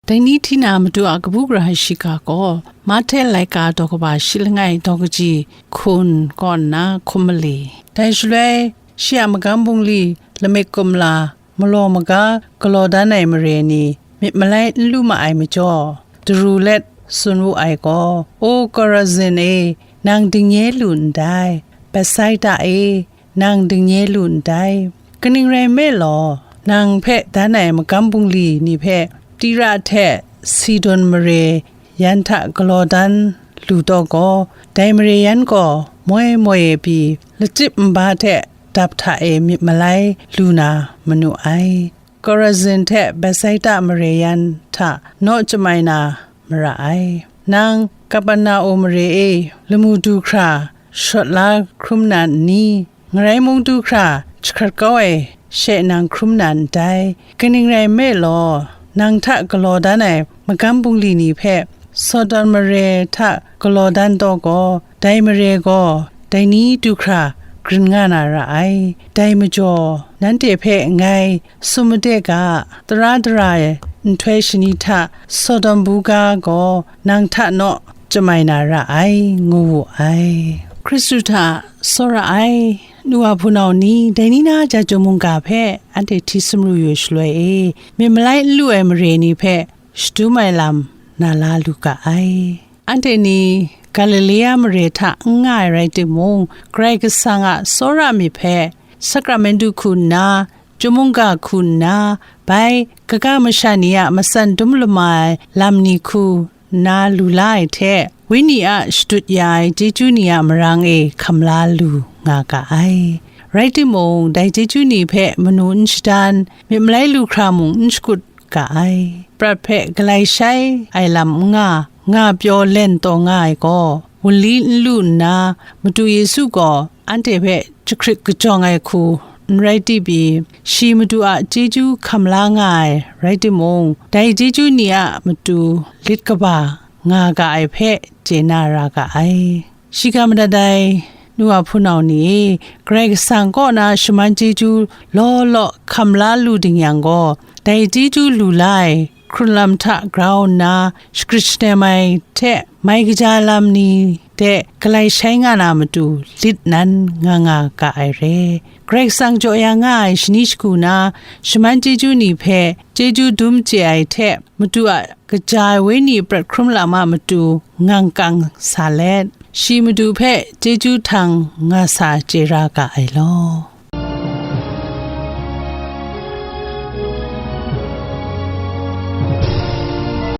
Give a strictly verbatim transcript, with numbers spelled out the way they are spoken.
Dai ni hti na Madu a kabu gara shiga gaw, Mahte laika daw kaba shi langai daw kaji hkun kaw nna hkum mali. Dai shaloi, shi a magam bungli lamik kumla, malaw maga galaw dan ai mare ni myit malai n lu ma ai majaw, daru let tsun wu ai gaw, O Korazin e, nang dingnye lu ndai, Betsaida e, nang dingnye lu ndai. Kaning rai nme law, nang hpe dan ai magam bungli ni hpe Tira hte Sidon mare yan hta galaw dan lu taw gaw, dai mare yan gaw moi moi e pyi, lachyip nba hte dap hta e myit malai lu na manu ai. Korazin hte Betsaida mare yan hta naw chyamai na mara ai. Nang Kaperna-um mare e, lamu du hkra shawt la hkrum na n ni? Ngarai mung du hkra jahkrat kau ai she nang hkrum na ndai. Kaning rai nme law, nang hta galaw dan ai magam bungli ni hpe Sodom mare hta galaw dan taw gaw, dai mare gaw dai ni du hkra grin nga na ra ai. Dai majaw, nanhte hpe ngai tsun made ga, tara dara ai nhtoi shani hta Sodom buga gaw nang hta naw chyamai na ra ai, ngu wu ai. Hkristu hta tsawra ai nu wa hpunau ni, dai ni na ja Chyum mungga hpe anhte hti sumru yu ai shaloi e, myit malai n lu ai mare ni hpe shadum ai lam na la lu ga ai. Anhte ni Galilea mare hta n nga ai rai timung, Karai Kasang a tsawra myit hpe sakramentu hku nna, Chyum mungga hku nna, bai kaga masha ni a matsan dum lama ai lam ni hku nna lu la ai hte, Wenyi a shadut ya ai chyeju ni a marang e hkam la lu nga ga ai. Rai timung, dai chyeju ni hpe manu n shadan, myit malai lu hkra mung n shakut ga ai. Prat hpe galai shai ai lam n nga, nga pyaw len taw nga ai gaw, wunli n lu nna, Madu Yesu gaw anhte hpe jahkrit kajawng ai hku n rai tim pyi, shi Madu a chyeju hkam la nga ai rai timung, dai chyeju ni a matu lit kaba nga ga ai hpe chye na ra ga ai. Shiga madat ai nu a hpunau ni e, Karai Kasang kaw na shaman chyeju law law hkam la lu ding yang gaw, dai chyeju lu la ai hkrun lam hta grau nna shagrit shanem ai hte mai kaja lam ni de galai shai nga na matu lit nan nga nga ga ai re. Karai Kasang jaw ya nga ai shani shagu na shaman chyeju ni hpe chyeju dum chye ai hte, Madu a kaja ai Wenyi prat hkrum lam a matu ngang kang sa let, shi Madu hpe chyeju htang nga sa chye ra ga ai law.